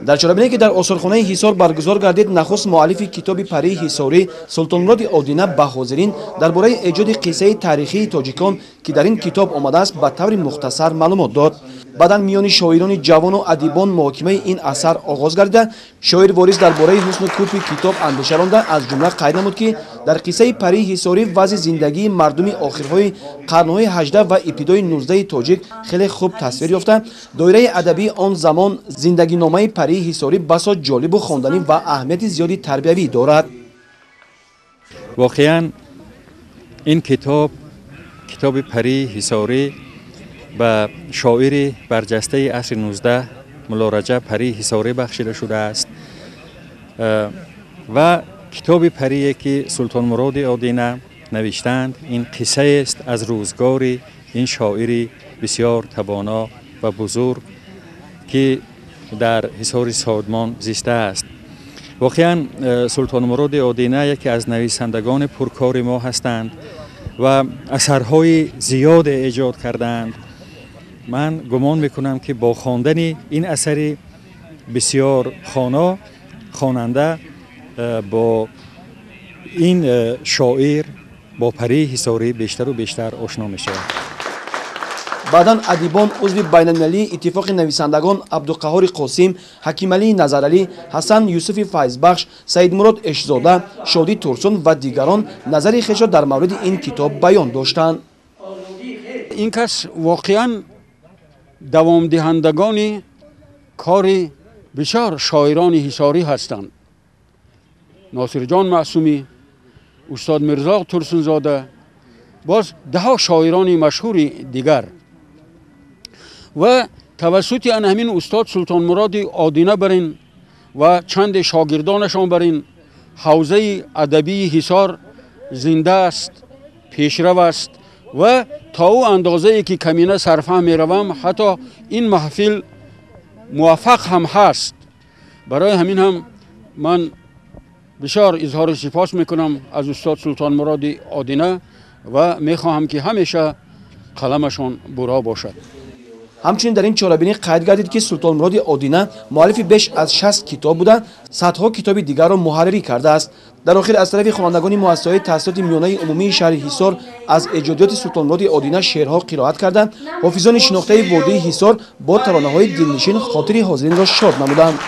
Дар чорабиние ки дар осорхонаи Ҳисор баргузор гардид, нахуст муаллифи китоби Парии Ҳисорӣ Султонмуроди Одина ба ҳозирин дар бораи эҷоди қиссаи таърихии тоҷикон, ки дар ин китоб омадааст, ба таври мухтасар маълумот дод. Баъдан миёни шоирони ҷавону адибон муҳокимаи ин асар оғоз гардида, шоир Ворис дар бораи ҳусну кӯфи китоб андеша ронда, аз ҷумла қайд намуд, ки дар қиссаи Парии Ҳисорӣ вазъи зиндагии мардуми охирҳои қарнҳои 18 ва ибтидои 19 тоҷик хеле хуб тасвир ёфта, доираи адабии он замон зиндагиномаи Парии Ҳисорӣ басо ҷолибу хонданӣ ва аҳамияти зиёди тарбиявӣ дорад. Воқеан, ин китоб, китоби Парии Ҳисорӣ, ба шоири барҷастаи асри 19 Мулло Раҷаб Парии Ҳисорӣ бахшида шудааст ва китоби Парие, ки Султонмуроди Одина навиштанд, ин қиссаест аз рӯзгори ин шоири бисёр тавоно ва бузург, ки дар Ҳисори Содмон зистааст. Воқеан, Султонмуроди Одина яке аз нависандагони пуркори мо ҳастанд ва асарҳои зиёде эҷод кардаанд. Ман гумон мекунам, ки бо хондани ин асари бисёр хоно хонанда бо ин шоир, бо Парии Ҳисорӣ бештару бештар ошно мешавад. Баъдан адибон, узви байналмилалии Иттифоқи нависандагон Абдуқаҳори Қосим, Ҳакималии Назаралӣ, Ҳасан Юсуфи Файзбахш, Саидмурод Эшзода, Шодӣ Турсун ва дигарон назари хешро дар мавриди ин китоб баён доштанд. Ин кас воқеан давомдиҳандагони кори бисёр шоирони ҳисорӣ ҳастанд: Носирҷон Маъсумӣ, устод Мирзо Турсунзода, боз даҳо шоирони машҳури дигар. Ва тавассути ана ҳамин устод Султонмуроди Одина бар ин ва чанде шогирдонашон бар ин ҳавзаи адабии Ҳисор зинда аст, пешрав аст ва то ӯ андозае ки камина сарфаҳм меравам, ҳатто ин маҳфил муваффақ ҳам ҳаст. Барои ҳамин ҳам ман бисёр изҳори сипос мекунам аз устод Султонмуроди Одина ва мехоҳам, ки ҳамеша қаламашон буро бошад. Ҳамчунин дар ин чорабинӣ қайд гардид, ки Султонмуроди Одина муаллифи беш аз 60 китоб буда, садҳо китоби дигарро муҳаррирӣ кардааст. Дар охир аз тарафи хонандагони муассисаҳои таҳсилоти миёнаи умумии шаҳри Ҳисор аз эҷодиёти Султонмуроди Одина шеърҳо қироат карданд. Ҳофизони шинохтаи водии Ҳисор бо таронаҳои дилнишин хотири ҳозиринро шод намуданд.